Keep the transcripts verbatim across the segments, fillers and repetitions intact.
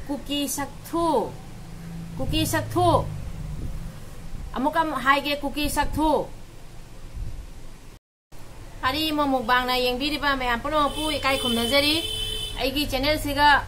ꯀꯨꯀꯤ ꯁꯛꯊꯨ, ꯀꯨꯀꯤ ꯁꯛꯊꯨ, ꯑꯃꯨꯛꯀ ꯑꯃꯨꯛ ꯍꯥꯏꯒꯦ, ꯀꯨꯀꯤ ꯁꯛꯊꯨ꯫ ꯑꯔꯤꯃꯣ ꯃꯨꯛꯕꯥꯡꯅ ꯌꯦꯡꯕꯤꯔꯤꯕ ꯃꯌꯥꯝ ꯄꯨꯝꯅꯃꯛꯄꯨ ꯏꯀꯥꯏ ꯈꯨꯝꯅꯖꯔꯤ꯫ ꯑꯩꯒꯤ ꯆꯦꯅꯦꯜꯁꯤꯒ,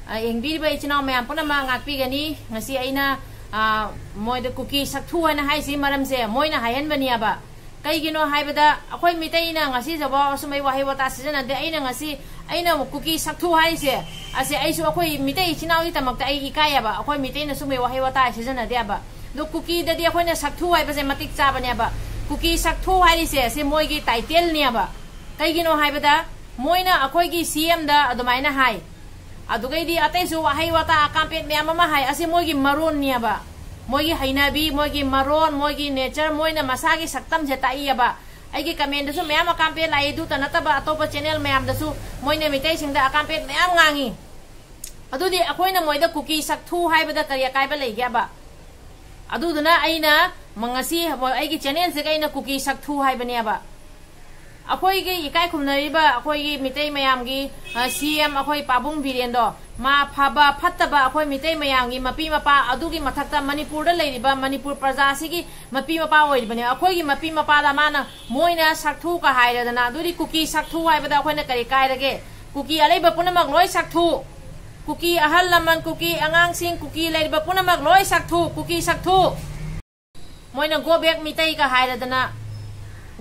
ꯑ, ꯌꯦꯡꯕꯤꯔꯤꯕ ꯏꯆꯤꯟ ꯏꯅꯥꯎ ꯃꯌꯥꯝ ꯄꯨꯝꯅꯃꯛ ꯉꯥꯛꯄꯤꯒꯅꯤ꯫ ꯉꯁꯤ ꯑꯩꯅ, ꯑ, ꯃꯣꯏꯗ ꯀꯨꯀꯤ ꯁꯛꯊꯨ ꯍꯥꯏꯅ ꯍꯥꯏꯁꯤ ꯃꯔꯝꯁꯦ ꯃꯣꯏꯅ ꯍꯥꯏꯍꯟꯕꯅꯦꯕ꯫ ꯀꯩꯒꯤꯅꯣ ꯍꯥꯏꯕꯗ ꯑꯩꯈꯣꯏ ꯃꯤꯇꯩꯅ ꯉꯁꯤꯐꯥꯎ ꯑꯁꯨꯝꯕꯩ ꯋꯥꯍꯩ ꯋꯥꯇꯥ ꯁꯤꯖꯤꯟꯅꯗꯦ꯫ ꯑꯩꯅ ꯉꯁꯤ, ꯑꯩꯅ ꯑꯃꯨꯛ ꯀꯨꯀꯤ ꯁꯛꯊꯨ ꯍꯥꯏꯔꯤꯁꯦ, ꯑꯁꯦ ꯑꯩꯁꯨ ꯑꯩꯈꯣꯏ ꯃꯤꯇꯩ ꯏꯆꯤꯟ ꯏꯅꯥꯎꯒꯤꯗꯃꯛꯇ ꯑꯩ ꯏꯀꯥꯏꯌꯦꯕ꯫ ꯑꯩꯈꯣꯏ ꯃꯤꯇꯩꯅ ꯁꯨꯝꯕꯩ ꯋꯥꯍꯩ ꯋꯥꯇꯥ ꯁꯤꯖꯤꯟꯅꯗꯦꯕ꯫ ꯑꯗꯣ ꯀꯨꯀꯤꯗꯗꯤ ꯑꯩꯈꯣꯏꯅ ꯁꯛꯊꯨ ꯍꯥꯏꯕꯁꯦ ꯃꯇꯤꯛ ꯆꯥꯕꯅꯦꯕ꯫ ꯀꯨꯀꯤ ꯁꯛꯊꯨ ꯍꯥꯏꯔꯤꯁꯦ ꯑꯁꯤ ꯃꯣꯏꯒꯤ ꯇꯥꯏꯇꯦꯜꯅꯦꯕ꯫ ꯀꯩꯒꯤꯅꯣ ꯍꯥꯏꯕꯗ ꯃꯣꯏꯅ ꯑꯩꯈꯣꯏꯒꯤ ꯁꯤ ꯑꯦꯝꯗ ꯑꯗꯨꯃꯥꯏꯅ ꯍꯥꯏ꯫ ꯑꯗꯨꯒꯩꯗꯤ ꯑꯇꯩꯁꯨ ꯋꯥꯍꯩ ꯋꯥꯇꯥ ꯑꯀꯥꯝꯄꯦꯠ ꯃꯌꯥꯝ ꯑꯃ ꯍꯥꯏ꯫ ꯑꯁꯤ ꯃꯣꯏꯒꯤ ꯃꯔꯣꯟꯅꯦꯕ꯫ ꯃꯣꯏꯒꯤ ꯍꯩꯅꯕꯤ, ꯃꯣꯏꯒꯤ ꯃꯔꯣꯟ, ꯃꯣꯏꯒꯤ ꯅꯦꯆꯔ, ꯃꯣꯏꯅ ꯃꯁꯥꯒꯤ ꯁꯛꯇꯝꯁꯦ ꯇꯥꯛꯏꯌꯦꯕ꯫ ꯑꯩꯒꯤ ꯀꯃꯦꯟꯗꯁꯨ ꯃꯌꯥꯝ ꯑꯀꯥꯝꯄꯦꯠ ꯂꯥꯛꯏ꯫ ꯑꯗꯨꯇ ꯅꯠꯇꯕ ꯑꯇꯣꯞꯄ ꯆꯦꯅꯦꯜ ꯃꯌꯥꯝꯗꯁꯨ ꯃꯣꯏꯅ ꯃꯤꯇꯩꯁꯤꯡꯗ ꯑꯀꯥꯝꯄꯦꯠ ꯃꯌꯥꯝ ꯉꯥꯡꯉꯤ꯫ ꯑꯗꯨꯗꯤ ꯑꯩꯈꯣꯏꯅ ꯃꯣꯏꯗ ꯀꯨꯀꯤ ꯁꯛꯊꯨ ꯍꯥꯏꯕꯗ ꯀꯔꯤ ꯑꯀꯥꯏꯕ ꯂꯩꯒꯦꯕ? ꯑꯗꯨꯗꯨꯅ ꯑꯩꯅ ꯃ-, ꯉꯁꯤ ꯑꯩꯒꯤ ꯆꯦꯅꯦꯜꯁꯤꯒ ꯑꯩꯅ ꯀꯨꯀꯤ ꯁꯛꯊꯨ ꯍꯥꯏꯕꯅꯦꯕ꯫ ꯑꯩꯈꯣꯏꯒꯤ ꯏꯀꯥꯏ ꯈꯨꯝꯅꯔꯤꯕ ꯑꯩꯈꯣꯏꯒꯤ ꯃꯤꯇꯩ ꯃꯌꯥꯝꯒꯤ, ꯑ, ꯁꯤ ꯑꯦꯝ ꯑꯩꯈꯣꯏ ꯄꯥꯕꯨꯡ ꯕꯤꯔꯦꯟꯗꯣ, ꯃꯥ ꯐꯕ ꯐꯠꯇꯕ ꯑꯩꯈꯣꯏ ꯃꯤꯇꯩ ꯃꯌꯥꯝꯒꯤ ꯃꯄꯤ ꯃꯄꯥ, ꯑꯗꯨꯒꯤ ꯃꯊꯛꯇ ꯃꯅꯤꯄꯨꯔꯗ ꯂꯩꯔꯤꯕ ꯃꯅꯤꯄꯨꯔ ꯄ꯭ꯔꯖꯥꯁꯤꯒꯤ ꯃꯄꯤ ꯃꯄꯥ ꯑꯣꯏꯔꯤꯕꯅꯦ꯫ ꯑꯩꯈꯣꯏꯒꯤ ꯃꯄꯤ ꯃꯄꯥꯗ ꯃꯥꯅ, ꯃꯣꯏꯅ ꯁꯛꯊꯨ ꯀ ꯍꯥꯏꯔꯗꯅ, ꯑꯗꯨꯗꯤ ꯀꯨꯀꯤ ꯁꯛꯊꯨ ꯍꯥꯏꯕꯗ ꯑꯩꯈꯣꯏꯅ ꯀꯔꯤ ꯀꯥꯏꯔꯒꯦ? ꯀꯨꯀꯤ ꯑꯂꯩꯕ ꯄꯨꯝꯅꯃꯛ ꯂꯣꯏ ꯁꯛꯊꯨ꯫ ꯀꯨꯀꯤ ꯑꯍꯜ ꯂꯃꯟ, ꯀꯨꯀꯤ ꯑꯉꯥꯡꯁꯤꯡ, ꯀꯨꯀꯤ ꯂꯩꯔꯤꯕ ꯄꯨꯝꯅꯃꯛ ꯂꯣꯏ ꯁꯛꯊꯨ, ꯀꯨꯀꯤ ꯁꯛꯊꯨ꯫ ꯃꯣꯏꯅ "Go back ꯃꯤꯇꯩ" ꯀ ꯍꯥꯏꯔꯗꯅ,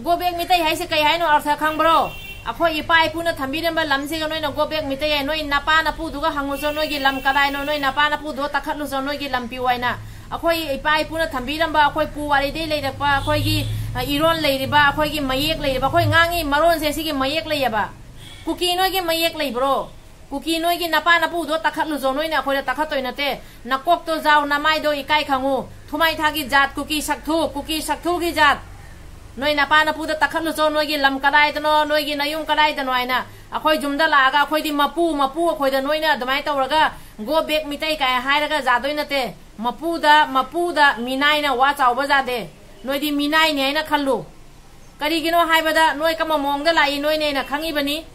"Go back ꯃꯤꯇꯩ" ꯍꯥꯏꯁꯦ ꯀꯩ ꯍꯥꯏꯅꯣ ꯑꯔꯊ ꯈꯪꯕ꯭ꯔꯣ? ꯑꯩꯈꯣꯏ ꯏꯄꯥ ꯏꯄꯨꯅ ꯊꯝꯕꯤꯔꯝꯕ ꯂꯝꯁꯤꯒ ꯅꯣꯏꯅ "Go back ꯃꯤꯇꯩ" ꯍꯥꯏ, ꯅꯣꯏ ꯅꯄꯥ ꯅꯄꯨꯗꯨꯒ ꯍꯪꯉꯨꯆꯣ, ꯅꯣꯏꯒꯤ ꯂꯝ ꯀꯗꯥꯏꯅꯣ, ꯅꯣꯏ ꯅꯄꯥ ꯅꯄꯨꯗꯨꯒ ꯇꯛꯈꯠꯂꯨꯆꯣ, ꯅꯣꯏꯒꯤ ꯂꯝ ꯄꯤꯌꯨ ꯍꯥꯏꯅ꯫ ꯑꯩꯈꯣꯏ ꯏꯄꯥ ꯏꯄꯨꯅ ꯊꯝꯕꯤꯔꯝꯕ, ꯑꯩꯈꯣꯏ ꯄꯨ ꯋꯥꯔꯤꯗꯩ ꯂꯩꯔꯛꯄ ꯑꯩꯈꯣꯏꯒꯤ, ꯑ, ꯏꯔꯣꯟ ꯂꯩꯔꯤꯕ, ꯑꯩꯈꯣꯏꯒꯤ ꯃꯌꯦꯛ ꯂꯩꯔꯤꯕ, ꯑꯩꯈꯣꯏ ꯉꯥꯡꯉꯤ ꯃꯔꯣꯟꯁꯦ ꯁꯤꯒꯤ ꯃꯌꯦꯛ ꯂꯩꯌꯦꯕ꯫ ꯀꯨꯀꯤ ꯅꯣꯏꯒꯤ ꯃꯌꯦꯛ ꯂꯩꯕ꯭ꯔꯣ? ꯀꯨꯀꯤ ꯅꯣꯏꯒꯤ ꯅꯄꯥ ꯅꯄꯨꯗꯣ ꯇꯛꯈꯠꯂꯨꯆꯣ, ꯅꯣꯏꯅ ꯑꯩꯈꯣꯏꯗ ꯇꯛꯈꯠꯇꯣꯏ ꯅꯠꯇꯦ꯫ ꯅꯀꯣꯛꯇꯣ ꯖꯥꯎ, ꯅꯃꯥꯏꯗꯣ ꯏꯀꯥꯏ ꯈꯪꯉꯨ꯫ ꯊꯨꯃꯥꯏ ꯊꯥꯒꯤ ꯖꯥꯠ, ꯀꯨꯀꯤ ꯁꯛꯊꯨ, ꯀꯨꯀꯤ ꯁꯛꯊꯨꯒꯤ ꯖꯥꯠ꯫ ꯅꯣꯏ ꯅꯄꯥ ꯅꯄꯨꯗ ꯇꯛꯈꯠꯂꯨꯆꯣ, ꯅꯣꯏꯒꯤ ꯂꯝ ꯀꯗꯥꯏꯗꯅꯣ, ꯅꯣꯏꯒꯤ ꯅꯌꯨꯝ ꯀꯗꯥꯏꯗꯅꯣ ꯍꯥꯏꯅ꯫ ꯑꯩꯈꯣꯏ ꯌꯨꯝꯗ ꯂꯥꯛꯑꯒ ꯑꯩꯈꯣꯏꯗꯤ ꯃꯄꯨ, ꯃꯄꯨ ꯑꯩꯈꯣꯏꯗ ꯅꯣꯏꯅ ꯑꯗꯨꯃꯥꯏꯅ ꯇꯧꯔꯒ "Go back ꯃꯤꯇꯩ" ꯀꯥꯏ ꯍꯥꯏꯔꯒ ꯖꯥꯗꯣꯏ ꯅꯠꯇꯦ꯫ ꯃꯄꯨꯗ, ꯃꯄꯨꯗ ꯃꯤꯅꯥꯏꯅ ꯋꯥ ꯆꯥꯎꯕ ꯖꯥꯗꯦ꯫ ꯅꯣꯏꯗꯤ ꯃꯤꯅꯥꯏꯅꯤ ꯍꯥꯏꯅ ꯈꯜꯂꯨ꯫ ꯀꯔꯤꯒꯤꯅꯣ ꯍꯥꯏꯕꯗ ꯅꯣꯏ ꯀꯔꯝꯕ ꯃꯑꯣꯡꯗ ꯂꯥꯛꯏ ꯅꯣꯏꯅ ꯍꯦꯟꯅ ꯈꯪꯉꯤꯕꯅꯤ꯫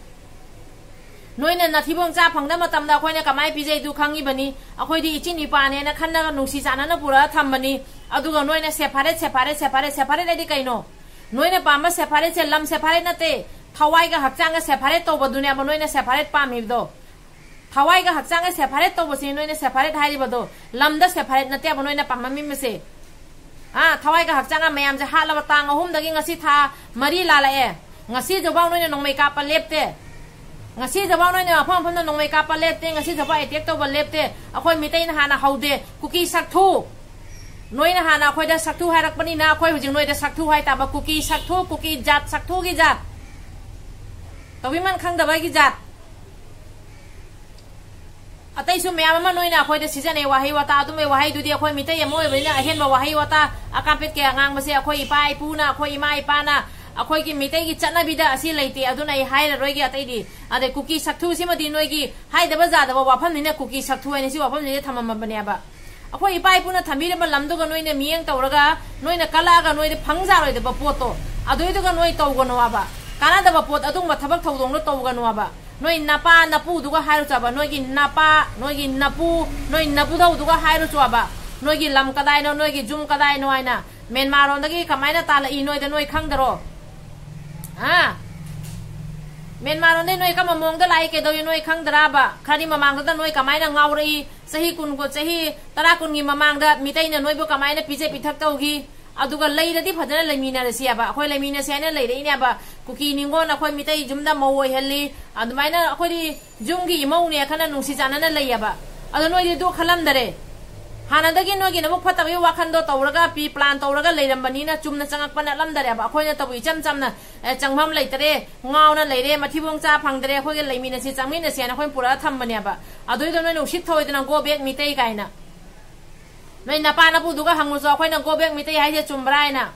ꯅꯣꯏꯅ ꯅꯊꯤꯕꯣꯡ ꯆꯥ ꯐꯪꯗꯕ ꯃꯇꯝꯗ ꯑꯩꯈꯣꯏꯅ ꯀꯃꯥꯏꯅ ꯄꯤꯖꯩꯗꯨ ꯈꯪꯉꯤꯕꯅꯤ꯫ ꯑꯩꯈꯣꯏꯗꯤ ꯏꯆꯤꯟ ꯏꯄꯥꯅꯦꯅ ꯈꯟꯅꯒ ꯅꯨꯡꯁꯤ ꯆꯥꯟꯅꯅ ꯄꯨꯔꯛꯑ ꯊꯝꯕꯅꯤ꯫ ꯑꯗꯨꯒ ꯅꯣꯏꯅ separate, separate, separate, separate ꯍꯥꯏꯗꯤ ꯀꯩꯅꯣ? ꯅꯣꯏꯅ ꯄꯥꯝꯕ separateꯁꯦ ꯂꯝ separate ꯅꯠꯇꯦ, ꯊꯋꯥꯏꯒ ꯍꯛꯆꯥꯡꯒ separate ꯇꯧꯕꯗꯨꯅꯦꯕ ꯅꯣꯏꯅ separate ꯄꯥꯝꯃꯤꯕꯗꯣ꯫ ꯊꯋꯥꯏꯒ ꯍꯛꯆꯥꯡꯒ separate ꯇꯧꯕꯁꯤ ꯅꯣꯏꯅ separate ꯍꯥꯏꯔꯤꯕꯗꯣ꯫ ꯂꯝꯗ separate ꯅꯠꯇꯦꯕ ꯅꯣꯏꯅ ꯄꯥꯝꯃꯝꯃꯤꯕꯁꯦ꯫ ꯑꯥ, ꯊꯋꯥꯏꯒ ꯍꯛꯆꯥꯡꯒ ꯃꯌꯥꯝꯁꯦ ꯍꯥꯠꯂꯕ ꯇꯥꯡ ꯑꯍꯨꯝꯗꯒꯤ ꯉꯁꯤ ꯊꯥ ꯃꯔꯤ ꯂꯥꯜꯂꯛꯑꯦ꯫ ꯉꯁꯤꯁꯨꯐꯥꯎ ꯅꯣꯏꯅ ꯅꯣꯡꯃꯩ ꯀꯥꯞꯄ ꯂꯦꯞꯇꯦ꯫ ꯉꯁꯤꯁꯨꯐꯥꯎ ꯅꯣꯏꯅ ꯃꯐꯝ ꯃꯐꯝꯗ ꯅꯣꯡꯃꯩ ꯀꯥꯞꯄ ꯂꯦꯞꯇꯦ꯫ ꯉꯁꯤꯁꯨꯐꯥꯎ attack ꯇꯧꯕ ꯂꯦꯞꯇꯦ꯫ ꯑꯩꯈꯣꯏ ꯃꯤꯇꯩꯅ ꯍꯥꯟꯅ ꯍꯧꯗꯦ꯫ ꯀꯨꯀꯤ ꯁꯛꯊꯨ꯫ ꯅꯣꯏꯅ ꯍꯥꯟꯅ ꯑꯩꯈꯣꯏꯗ ꯁꯛꯊꯨ ꯍꯥꯏꯔꯛꯄꯅꯤꯅ ꯑꯩꯈꯣꯏ ꯍꯧꯖꯤꯛ ꯅꯣꯏꯗ ꯁꯛꯊꯨ ꯍꯥꯏꯇꯥꯕ꯫ ꯀꯨꯀꯤ ꯁꯛꯊꯨ, ꯀꯨꯀꯤ ꯖꯥꯠ, ꯁꯛꯊꯨꯒꯤ ꯖꯥꯠ꯫ ꯇꯧꯕꯤꯃꯟ ꯈꯪꯗꯕꯒꯤ ꯖꯥꯠ꯫ ꯑꯇꯩꯁꯨ ꯃꯌꯥꯝ ꯑꯃ ꯅꯣꯏꯅ ꯑꯩꯈꯣꯏꯗ ꯁꯤꯖꯤꯟꯅꯩ, ꯋꯥꯍꯩ ꯋꯥꯇꯥ꯫ ꯑꯗꯨꯝꯕ ꯋꯥꯍꯩꯗꯨꯗꯤ ꯑꯩꯈꯣꯏ ꯃꯤꯇꯩ ꯑꯃ ꯑꯣꯏꯕꯅꯤꯅ ꯑꯍꯦꯟꯕ ꯋꯥꯍꯩ ꯋꯥꯇꯥ ꯑꯀꯥꯝꯄꯦꯠ ꯀꯌꯥ ꯉꯥꯡꯕꯁꯦ ꯑꯩꯈꯣꯏ ꯏꯄꯥ ꯏꯄꯨꯅ, ꯑꯩꯈꯣꯏ ꯏꯃꯥ ꯏꯄꯥꯅ, ꯑꯩꯈꯣꯏꯒꯤ ꯃꯤꯇꯩꯒꯤ ꯆꯠꯅꯕꯤꯗ ꯑꯁꯤ ꯂꯩꯇꯦ꯫ ꯑꯗꯨꯅ ꯑꯩ ꯍꯥꯏꯔꯔꯣꯏꯒꯦ ꯑꯇꯩꯗꯤ꯫ ꯑꯗꯩ ꯀꯨꯀꯤ ꯁꯛꯊꯨꯁꯤꯃꯗꯤ ꯅꯣꯏꯒꯤ ꯍꯥꯏꯗꯕ ꯌꯥꯗꯕ ꯋꯥꯐꯝꯅꯤꯅ ꯀꯨꯀꯤ ꯁꯛꯊꯨ ꯍꯥꯏꯅ ꯁꯤ ꯋꯥꯐꯝꯁꯤꯗ ꯊꯝꯃꯝꯃꯕꯅꯦꯕ꯫ ꯑꯩꯈꯣꯏ ꯏꯄꯥ ꯏꯄꯨꯅ ꯊꯝꯕꯤꯔꯝꯕ ꯂꯝꯗꯨꯒ ꯅꯣꯏꯅ ꯃꯤꯠꯌꯦꯡ ꯇꯧꯔꯒ ꯅꯣꯏꯅ ꯀꯜꯂꯛꯑꯒ ꯅꯣꯏꯗ ꯐꯪꯖꯔꯣꯏꯗꯕ ꯄꯣꯠꯇꯣ ꯑꯗꯨꯏꯗꯨꯒ ꯅꯣꯏ ꯇꯧꯒꯅꯣ ꯍꯥꯏꯕ꯫ ꯀꯥꯟꯅꯗꯕ ꯄꯣꯠ ꯑꯗꯨꯒꯨꯝꯕ ꯊꯕꯛ ꯊꯧꯗꯣꯛꯗꯣ ꯇꯧꯒꯅꯣ ꯍꯥꯏꯕ꯫ ꯅꯣꯏ ꯅꯄꯥ ꯅꯄꯨꯗꯨꯒ ꯍꯥꯏꯔꯨꯆꯣ ꯍꯥꯏꯕ꯫ ꯅꯣꯏꯒꯤ ꯅꯄꯥ, ꯅꯣꯏꯒꯤ ꯅꯄꯨ, ꯅꯣꯏ ꯅꯄꯨꯗꯧꯗꯨꯒ ꯍꯥꯏꯔꯨꯆꯣ ꯍꯥꯏꯕ꯫ ꯅꯣꯏꯒꯤ ꯂꯝ ꯀꯗꯥꯏꯅꯣ, ꯅꯣꯏꯒꯤ ꯌꯨꯝ ꯀꯗꯥꯏꯅꯣ ꯍꯥꯏꯅ꯫ ꯃꯦꯟꯃꯥꯔꯣꯝꯗꯒꯤ ꯀꯃꯥꯏꯅ ꯇꯥꯜꯂꯛꯏ ꯅꯣꯏꯗ ꯅꯣꯏ ꯈꯪꯗꯔꯣ? ꯍꯥ? ꯃꯦꯟꯃꯥꯔꯣꯝꯗꯒꯤ ꯅꯣꯏ ꯀꯔꯝꯕ ꯃꯑꯣꯡꯗ ꯂꯥꯛꯏ, ꯀꯩꯗꯧꯏ ꯅꯣꯏ ꯈꯪꯗ꯭ꯔꯕ? ꯈꯔꯗꯤ ꯃꯃꯥꯡꯗꯨꯗ ꯅꯣꯏ ꯀꯃꯥꯏꯅ ꯉꯥꯎꯔꯛꯏ? ꯆꯍꯤ ꯀꯨꯟ, ꯆꯍꯤ ꯇꯔꯥ ꯀꯨꯟꯒꯤ ꯃꯃꯥꯡꯗ ꯃꯤꯇꯩꯅ ꯅꯣꯏꯕꯨ ꯀꯃꯥꯏꯅ ꯄꯤꯖ ꯄꯤꯊꯛ ꯇꯧꯈꯤ? ꯑꯗꯨꯒ ꯂꯩꯔꯗꯤ ꯐꯖꯅ ꯂꯩꯃꯤꯟꯅꯔꯁꯤ ꯍꯥꯏꯕ꯫ ꯑꯩꯈꯣꯏ ꯂꯩꯃꯤꯟꯅꯁꯤ ꯍꯥꯏꯅ ꯂꯩꯔꯛꯏꯅꯦꯕ꯫ ꯀꯨꯀꯤ ꯅꯤꯉꯣꯜ ꯑꯩꯈꯣꯏ ꯃꯤꯇꯩ ꯌꯨꯝꯗ ꯃꯧ ꯑꯣꯏꯍꯜꯂꯤ꯫ ꯑꯗꯨꯃꯥꯏꯅ ꯑꯩꯈꯣꯏꯗꯤ ꯌꯨꯝꯒꯤ ꯏꯃꯧꯅꯦ ꯈꯟꯅ ꯅꯨꯡꯁꯤ ꯆꯥꯟꯅꯅ ꯂꯩꯌꯦꯕ꯫ ꯑꯗꯣ ꯅꯣꯏꯗꯤ ꯑꯗꯨ ꯈꯜꯂꯝꯗꯔꯦ꯫ ꯍꯥꯟꯅꯗꯒꯤ ꯅꯣꯏꯒꯤ ꯅꯕꯨꯛ ꯐꯠꯇꯕꯒꯤ ꯋꯥꯈꯟꯗꯣ ꯇꯧꯔꯒ pre plan ꯇꯧꯔꯒ ꯂꯩꯔꯝꯕꯅꯤꯅ ꯆꯨꯝꯅ ꯆꯪꯉꯛꯄ ꯅꯠꯂꯝꯗꯔꯦꯕ꯫ ꯑꯩꯈꯣꯏꯅ ꯇꯧꯕ ꯏꯆꯝ ꯆꯝꯅ, ꯑꯦ, ꯆꯪꯐꯝ ꯂꯩꯇꯔꯦ, ꯉꯥꯎꯅ ꯂꯩꯔꯦ, ꯃꯊꯤꯕꯣꯡ ꯆꯥ ꯐꯪꯗꯔꯦ, ꯑꯩꯈꯣꯏꯒ ꯂꯩꯃꯤꯟꯅꯁꯤ, ꯆꯪꯃꯤꯟꯅꯁꯤ ꯍꯥꯏꯅ ꯑꯩꯈꯣꯏꯅ ꯄꯨꯔꯛꯑ ꯊꯝꯕꯅꯦꯕ꯫ ꯑꯗꯨꯏꯗꯣ ꯅꯣꯏꯅ ꯎꯁꯤꯠ ꯊꯧꯑꯣꯏꯗꯅ go back ꯃꯤꯇꯩ ꯀꯥꯏꯅ꯫ ꯅꯣꯏ ꯅꯄꯥ ꯅꯄꯨꯗꯨꯒ ꯍꯪꯉꯨꯆꯣ, ꯑꯩꯈꯣꯏꯅ go back ꯃꯤꯇꯩ ꯍꯥꯏꯁꯦ ꯆꯨꯝꯕ꯭ꯔꯥ ꯍꯥꯏꯅ꯫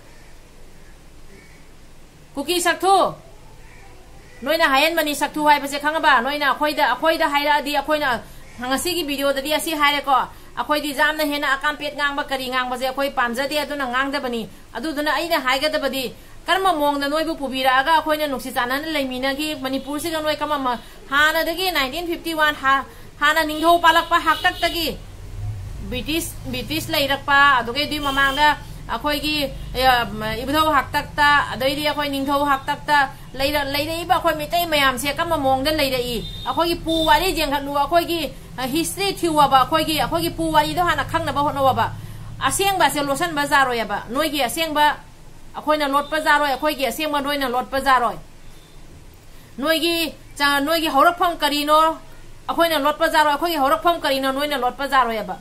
ꯀꯨꯀꯤ ꯁꯛꯊꯨ, ꯅꯣꯏꯅ ꯍꯥꯏꯍꯟꯕꯅꯤ ꯁꯛꯊꯨ ꯍꯥꯏꯕꯁꯦ, ꯈꯪꯉꯕ? ꯅꯣꯏꯅ ꯑꯩꯈꯣꯏꯗ, ꯑꯩꯈꯣꯏꯗ ꯍꯥꯏꯔꯛꯑꯗꯤ ꯑꯩꯈꯣꯏꯅ ꯉꯁꯤꯒꯤ videoꯗꯗꯤ ꯑꯁꯤ ꯍꯥꯏꯔꯦꯀꯣ, ꯑꯩꯈꯣꯏꯗꯤ ꯌꯥꯝꯅ ꯍꯦꯟꯅ ꯑꯀꯥꯝꯄꯦꯠ ꯉꯥꯡꯕ ꯀꯔꯤ ꯉꯥꯡꯕꯁꯦ ꯑꯩꯈꯣꯏ ꯄꯥꯝꯖꯗꯦ, ꯑꯗꯨꯅ ꯉꯥꯡꯗꯕꯅꯤ꯫ ꯑꯗꯨꯗꯨꯅ ꯑꯩꯅ ꯍꯥꯏꯒꯗꯕꯗꯤ, ꯀꯔꯝꯕ ꯃꯑꯣꯡꯗ ꯅꯣꯏꯕꯨ ꯄꯨꯕꯤꯔꯛꯑꯒ ꯑꯩꯈꯣꯏꯅ ꯅꯨꯡꯁꯤ ꯆꯥꯟꯅꯅ ꯂꯩꯃꯤꯟꯅꯒꯤ? ꯃꯅꯤꯄꯨꯔꯁꯤꯒ ꯅꯣꯏ ꯀꯔꯝꯕ ꯃ-, ꯍꯥꯟꯅꯗꯒꯤ nineteen fifty one ꯍꯥ-, ꯍꯥꯟꯅ ꯅꯤꯡꯊꯧ ꯄꯥꯜꯂꯛꯄ ꯍꯥꯛꯇꯛꯇꯒꯤ, ꯕ꯭ꯔꯤꯇꯤꯁ, ꯕ꯭ꯔꯤꯇꯤꯁ ꯂꯩꯔꯛꯄ, ꯑꯗꯨꯒꯩꯗꯨꯒꯤ ꯃꯃꯥꯡꯗ ꯑꯩꯈꯣꯏꯒꯤ, ꯑ, ꯏꯕꯨꯙꯧ ꯍꯥꯛꯇꯛꯇ, ꯑꯗꯩꯗꯤ ꯑꯩꯈꯣꯏ ꯅꯤꯡꯊꯧ ꯍꯥꯛꯇꯛꯇ ꯂꯩꯔ-, ꯂꯩꯔꯛꯏꯕ ꯑꯩꯈꯣꯏ ꯃꯤꯇꯩ ꯃꯌꯥꯝꯁꯦ ꯀꯔꯝꯕ ꯃꯑꯣꯡꯗ ꯂꯩꯔꯛꯏ? ꯑꯩꯈꯣꯏꯒꯤ ꯄꯨ ꯋꯥꯔꯤ ꯌꯦꯡꯈꯠꯂꯨ, ꯑꯩꯈꯣꯏꯒꯤ, ꯑ, history ꯊꯤꯌꯨꯑꯕ, ꯑꯩꯈꯣꯏꯒꯤ, ꯑꯩꯈꯣꯏꯒꯤ ꯄꯨ ꯋꯥꯔꯤꯗꯣ ꯍꯥꯟꯅ ꯈꯪꯅꯕ ꯍꯣꯠꯅꯧꯑꯕ꯫ ꯑꯁꯦꯡꯕꯁꯦ ꯂꯣꯠꯁꯟꯕ ꯌꯥꯔꯣꯏꯑꯕ꯫ ꯅꯣꯏꯒꯤ ꯑꯁꯦꯡꯕ ꯑꯩꯈꯣꯏꯅ ꯂꯣꯠꯄ ꯌꯥꯔꯣꯏ, ꯑꯩꯈꯣꯏꯒꯤ ꯑꯁꯦꯡꯕ ꯅꯣꯏꯅ ꯂꯣꯠꯄ ꯌꯥꯔꯣꯏ꯫ ꯅꯣꯏꯒꯤ ꯆ-, ꯅꯣꯏꯒꯤ ꯍꯧꯔꯛꯐꯝ ꯀꯔꯤꯅꯣ ꯑꯩꯈꯣꯏꯅ ꯂꯣꯠꯄ ꯌꯥꯔꯣꯏ, ꯑꯩꯈꯣꯏꯒꯤ ꯍꯧꯔꯛꯐꯝ ꯀꯔꯤꯅꯣ ꯅꯣꯏꯅ ꯂꯣꯠꯄ ꯌꯥꯔꯣꯏꯑꯕ꯫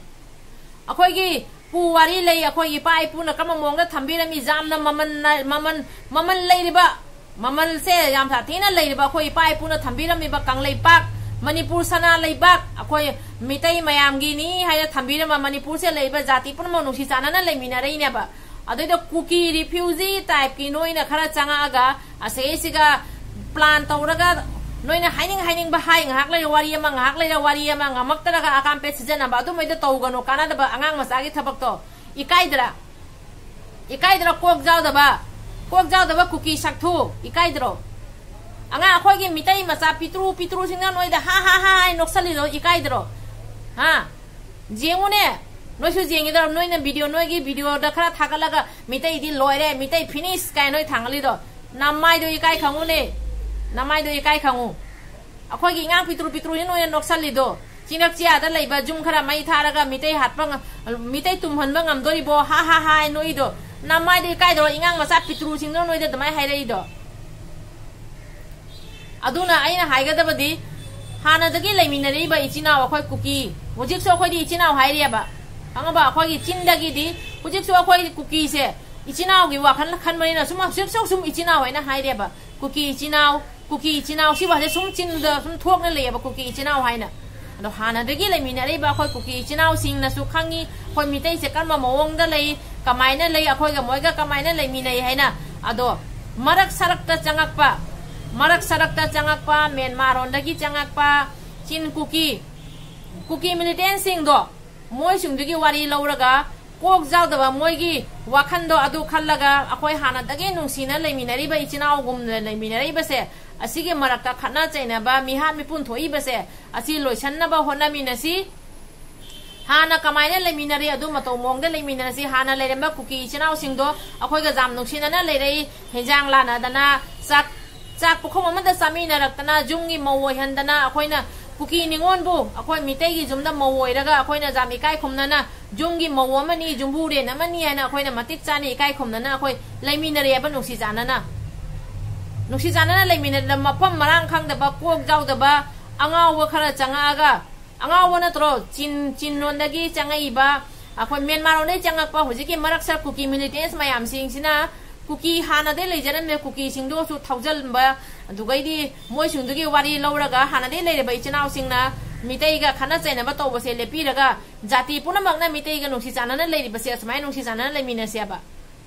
ꯑꯩꯈꯣꯏꯒꯤ ꯄꯨ ꯋꯥꯔꯤ ꯂꯩ, ꯑꯩꯈꯣꯏꯒꯤ ꯏꯄꯥ ꯏꯄꯨꯅ ꯀꯔꯝꯕ ꯃꯑꯣꯡꯗ ꯊꯝꯕꯤꯔꯝꯃꯤ, ꯌꯥꯝꯅ ꯃꯃꯜ ꯅ-, ꯃꯃꯜ, ꯃꯃꯜ ꯂꯩꯔꯤꯕ, ꯃꯃꯜꯁꯦ ꯌꯥꯝ ꯁꯥꯊꯤꯅ ꯂꯩꯔꯤꯕ ꯑꯩꯈꯣꯏ ꯏꯄꯥ ꯏꯄꯨꯅ ꯊꯝꯕꯤꯔꯝꯃꯤꯕ ꯀꯪꯂꯩꯄꯥꯛ, ꯃꯅꯤꯄꯨꯔ ꯁꯅꯥ ꯂꯩꯕꯥꯛ, ꯑꯩꯈꯣꯏ ꯃꯤꯇꯩ ꯃꯌꯥꯝꯒꯤꯅꯤ ꯍꯥꯏꯅ ꯊꯝꯕꯤꯔꯝꯕ ꯃꯅꯤꯄꯨꯔꯁꯦ ꯂꯩꯔꯤꯕ ꯖꯥꯇꯤ ꯄꯨꯝꯅꯃꯛ ꯅꯨꯡꯁꯤ ꯆꯥꯟꯅꯅ ꯂꯩꯃꯤꯟꯅꯔꯛꯏꯅꯦꯕ꯫ ꯑꯗꯨꯏꯗ ꯀꯨꯀꯤ refugee type ꯀꯤ ꯅꯣꯏꯅ ꯈꯔ ꯆꯪꯉꯛꯑꯒ ꯑꯁꯤꯁꯤꯒ plan ꯇꯧꯔꯒ ꯅꯣꯏꯅ ꯍꯥꯏꯅꯤꯡ ꯍꯥꯏꯅꯤꯡꯕ ꯍꯥꯏ, ꯉꯥꯏꯍꯥꯛ ꯂꯩꯔ ꯋꯥꯔꯤ ꯑꯃ, ꯉꯥꯏꯍꯥꯛ ꯂꯩꯔ ꯋꯥꯔꯤ ꯑꯃ, ꯉꯝꯃꯛꯇ꯭ꯔꯒ ꯑꯀꯥꯝꯄꯦꯠ ꯁꯤꯖꯤꯟꯅꯕ, ꯑꯗꯨꯃꯥꯏꯗ ꯇꯧꯒꯅꯨ, ꯀꯥꯟꯅꯗꯕ ꯑꯉꯥꯡ ꯃꯆꯥꯒꯤ ꯊꯕꯛꯇꯣ꯫ ꯏꯀꯥꯏꯗ꯭ꯔꯥ? ꯏꯀꯥꯏꯗ꯭ꯔꯣ? ꯀꯣꯛ ꯌꯥꯎꯗꯕ, ꯀꯣꯛ ꯌꯥꯎꯗꯕ ꯀꯨꯀꯤ ꯁꯛꯊꯨ, ꯏꯀꯥꯏꯗ꯭ꯔꯣ? ꯑꯉꯥꯡ ꯑꯩꯈꯣꯏꯒꯤ ꯃꯤꯇꯩ ꯃꯆꯥ ꯄꯤꯇ꯭ꯔꯨ ꯄꯤꯇ꯭ꯔꯨꯁꯤꯡꯅ ꯅꯣꯏꯗ ꯍꯥ ꯍꯥ ꯍꯥ ꯍꯥꯏ ꯅꯣꯛꯁꯜꯂꯤꯗꯣ ꯏꯀꯥꯏꯗ꯭ꯔꯣ? ꯍꯥ? ꯌꯦꯡꯉꯨꯅꯦ, ꯅꯣꯏꯁꯨ ꯌꯦꯡꯉꯤꯗꯣ, ꯅꯣꯏꯅ video, ꯅꯣꯏꯒꯤ video ꯗ ꯈꯔ ꯊꯥꯒꯠꯂꯒ ꯃꯤꯇꯩꯗꯤ ꯂꯣꯏꯔꯦ, ꯃꯤꯇꯩ finish ꯀꯥꯏꯅ ꯅꯣꯏ ꯊꯥꯡꯒꯠꯂꯤꯗꯣ꯫ ꯅꯃꯥꯏꯗꯣ ꯏꯀꯥꯏ ꯈꯪꯉꯨꯅꯦ, ꯅꯃꯥꯏꯗꯣ ꯏꯀꯥꯏ ꯈꯪꯉꯨ꯫ ꯑꯩꯈꯣꯏꯒꯤ ꯏꯉꯥꯡ ꯄꯤꯇ꯭ꯔꯨ ꯄꯤꯇ꯭ꯔꯨꯁꯤ ꯅꯣꯏꯅ ꯅꯣꯛꯁꯜꯂꯤꯗꯣ꯫ ꯆꯤꯅꯛ ꯆꯤꯌꯥꯗ ꯂꯩꯕ ꯌꯨꯝ ꯈꯔ ꯃꯩ ꯊꯥꯔꯒ ꯃꯤꯇꯩ ꯍꯥꯠꯄ ꯉ-, ꯃꯤꯇꯩ ꯇꯨꯝꯍꯟꯕ ꯉꯝꯗꯣꯔꯤꯕꯣ? ꯍꯥ ꯍꯥ ꯍꯥ ꯍꯥꯏ ꯅꯣꯛꯏꯗꯣ꯫ ꯅꯃꯥꯏꯗꯣ ꯏꯀꯥꯏꯗ꯭ꯔꯣ? ꯏꯉꯥꯡ ꯃꯆꯥ ꯄꯤꯇ꯭ꯔꯨꯁꯤꯡꯗꯣ ꯅꯣꯏꯗ ꯑꯗꯨꯃꯥꯏꯅ ꯍꯥꯏꯔꯛꯏꯗꯣ꯫ ꯑꯗꯨꯅ ꯑꯩꯅ ꯍꯥꯏꯒꯗꯕꯗꯤ, ꯍꯥꯟꯅꯗꯒꯤ ꯂꯩꯃꯤꯟꯅꯔꯛꯏꯕ ꯏꯆꯤꯟ ꯏꯅꯥꯎ ꯑꯩꯈꯣꯏ ꯀꯨꯀꯤ, ꯍꯧꯖꯤꯛꯁꯨ ꯑꯩꯈꯣꯏꯗꯤ ꯏꯆꯤꯟ ꯏꯅꯥꯎ ꯍꯥꯏꯔꯤꯑꯕ, ꯈꯪꯉꯕ? ꯑꯩꯈꯣꯏꯒꯤ ꯆꯤꯟꯗꯒꯤꯗꯤ ꯍꯧꯖꯤꯛꯁꯨ ꯑꯩꯈꯣꯏ ꯀꯨꯀꯤꯁꯦ ꯏꯆꯤꯟ ꯏꯅꯥꯎꯒꯤ ꯋꯥꯈꯜ ꯈꯟꯕꯅꯤꯅ ꯁꯨꯝ ꯍꯧꯖꯤꯛꯁꯨ ꯁꯨꯝ ꯏꯆꯤꯟ ꯏꯅꯥꯎ ꯍꯥꯏꯅ ꯍꯥꯏꯔꯤꯑꯕ꯫ ꯀꯨꯀꯤ ꯏꯆꯤꯟ ꯏꯅꯥꯎ, ꯀꯨꯀꯤ ꯏꯆꯤꯟ ꯏꯅꯥꯎ ꯁꯤꯕꯨ ꯍꯧꯖꯤꯛ ꯁꯨꯝ ꯆꯤꯟꯗ ꯁꯨꯝ ꯊꯣꯛꯅ ꯂꯩꯌꯦꯕ, ꯀꯨꯀꯤ ꯏꯆꯤꯟ ꯏꯅꯥꯎ ꯍꯥꯏꯅ꯫ ꯑꯗꯣ ꯍꯥꯟꯅꯗꯒꯤ ꯂꯩꯃꯤꯟꯅꯔꯛꯏꯕ ꯑꯩꯈꯣꯏ ꯀꯨꯀꯤ ꯏꯆꯤꯟ ꯏꯅꯥꯎꯁꯤꯡꯅꯁꯨ ꯈꯪꯉꯤ, ꯑꯩꯈꯣꯏ ꯃꯤꯇꯩꯁꯦ ꯀꯔꯝꯕ ꯃꯑꯣꯡꯗ ꯂꯩ, ꯀꯃꯥꯏꯅ ꯂꯩ, ꯑꯩꯈꯣꯏꯒ ꯃꯣꯏꯒ ꯀꯃꯥꯏꯅ ꯂꯩꯃꯤꯟꯅꯩ ꯍꯥꯏꯅ꯫ ꯑꯗꯣ ꯃꯔꯛ ꯁꯔꯛꯇ ꯆꯪꯉꯛꯄ, ꯃꯔꯛ ꯁꯔꯛꯇ ꯆꯪꯉꯛꯄ, ꯃ꯭ꯌꯥꯟꯃꯥꯔ ꯔꯣꯝꯗꯒꯤ ꯆꯪꯉꯛꯄ ꯆꯤꯟ ꯀꯨꯀꯤ, ꯀꯨꯀꯤ militant ꯁꯤꯡꯗꯣ, ꯃꯣꯏꯁꯤꯡꯗꯨꯒꯤ ꯋꯥꯔꯤ ꯂꯧꯔꯒ ꯀꯣꯛ ꯌꯥꯎꯗꯕ ꯃꯣꯏꯒꯤ ꯋꯥꯈꯟꯗꯣ ꯑꯗꯨ ꯈꯜꯂꯒ ꯑꯩꯈꯣꯏ ꯍꯥꯟꯅꯗꯒꯤ ꯅꯨꯡꯁꯤꯅ ꯂꯩꯃꯤꯟꯅꯔꯤꯕ ꯏꯆꯤꯟ ꯏꯅꯥꯎꯒꯨꯝꯅ ꯂꯩꯃꯤꯟꯅꯔꯛꯏꯕꯁꯦ, ꯑꯁꯤꯒꯤ ꯃꯔꯛꯇ ꯈꯠꯅ ꯆꯩꯅꯕ, ꯃꯤꯍꯥꯠ ꯃꯤꯄꯨꯟ ꯊꯣꯛꯏꯕꯁꯦ, ꯑꯁꯤ ꯂꯣꯏꯁꯟꯅꯕ ꯍꯣꯠꯅꯃꯤꯟꯅꯁꯤ꯫ ꯍꯥꯟꯅ ꯀꯃꯥꯏꯅ ꯂꯩꯃꯤꯟꯅꯔꯤ ꯑꯗꯨ ꯃꯇꯧ ꯃꯑꯣꯡꯗ ꯂꯩꯃꯤꯟꯅꯔꯁꯤ꯫ ꯍꯥꯟꯅ ꯂꯩꯔꯝꯕ ꯀꯨꯀꯤ ꯏꯆꯤꯟ ꯏꯅꯥꯎꯁꯤꯡꯗꯣ ꯑꯩꯈꯣꯏꯒ ꯌꯥꯝ ꯅꯨꯡꯁꯤꯅꯅ ꯂꯩꯔꯛꯏ꯫ ꯍꯦꯟꯖꯥꯡ ꯂꯥꯟꯅꯗꯅ, ꯆꯥꯛ, ꯆꯥꯛ ꯄꯨꯈꯝ ꯑꯃꯗ ꯆꯥꯃꯤꯟꯅꯔꯛꯇꯅ, ꯌꯨꯝꯒꯤ ꯃꯧ ꯑꯣꯏꯍꯟꯗꯅ, ꯑꯩꯈꯣꯏꯅ ꯀꯨꯀꯤ ꯅꯤꯉꯣꯜꯕꯨ ꯑꯩꯈꯣꯏ ꯃꯤꯇꯩꯒꯤ ꯌꯨꯝꯗ ꯃꯧ ꯑꯣꯏꯔꯒ ꯑꯩꯈꯣꯏꯅ ꯌꯥꯝ ꯏꯀꯥꯏ ꯈꯨꯝꯅꯅ, ꯌꯨꯝꯒꯤ ꯃꯧ ꯑꯃꯅꯤ, ꯌꯨꯝꯕꯨꯔꯦꯟ ꯑꯃꯅꯤ ꯍꯥꯏꯅ ꯑꯩꯈꯣꯏꯅ ꯃꯇꯤꯛ ꯆꯥꯅ ꯏꯀꯥꯏ ꯈꯨꯝꯅꯅ ꯑꯩꯈꯣꯏ ꯂꯩꯃꯤꯟꯅꯔꯦꯕ ꯅꯨꯡꯁꯤ ꯆꯥꯟꯅꯅ꯫ ꯅꯨꯡꯁꯤ ꯆꯥꯟꯅꯅ ꯂꯩꯃꯤꯟꯅꯗꯅ ꯃꯐꯝ ꯃꯔꯥꯡ ꯈꯪꯗꯕ, ꯀꯣꯛ ꯌꯥꯎꯗꯕ, ꯑꯉꯥꯎꯕ ꯈꯔ ꯆꯪꯉꯛꯑꯒ, ꯑꯉꯥꯎꯕ ꯅꯠꯇ꯭ꯔꯣ? ꯆꯤꯟ, ꯆꯤꯟꯂꯣꯟꯗꯒꯤ ꯆꯪꯉꯛꯏꯕ, ꯑꯩꯈꯣꯏ ꯃ꯭ꯌꯥꯟꯃꯥꯔ ꯂꯣꯝꯗꯒꯤ ꯆꯪꯉꯛꯄ ꯍꯧꯖꯤꯛꯀꯤ ꯃꯔꯛꯁꯔ ꯀꯨꯀꯤ militants ꯃꯌꯥꯝꯁꯤꯡꯁꯤꯅ ꯀꯨꯀꯤ ꯍꯥꯟꯅꯗꯩ ꯂꯩꯖꯔꯝꯃꯦ, ꯀꯨꯀꯤꯁꯤꯡꯗꯨꯁꯨ ꯊꯧꯖꯤꯟꯕ, ꯑꯗꯨꯒꯩꯗꯤ ꯃꯣꯏꯁꯤꯡꯗꯨꯒꯤ ꯋꯥꯔꯤ ꯂꯧꯔꯒ ꯍꯥꯟꯅꯗꯩ ꯂꯩꯔꯕ ꯏꯆꯤꯟ ꯏꯅꯥꯎꯁꯤꯡꯅ ꯃꯤꯇꯩꯒ ꯈꯠꯅ ꯆꯩꯅꯕ ꯇꯧꯕꯁꯦ ꯂꯦꯞꯄꯤꯔꯒ ꯖꯥꯇꯤ ꯄꯨꯝꯅꯃꯛꯅ ꯃꯤꯇꯩꯒ ꯅꯨꯡꯁꯤ ꯆꯥꯟꯅꯅ ꯂꯩꯔꯤꯕꯁꯦ ꯑꯁꯨꯃꯥꯏꯅ ꯅꯨꯡꯁꯤ ꯆꯥꯟꯅꯅ ꯂꯩꯃꯤꯟꯅꯁꯦꯕ꯫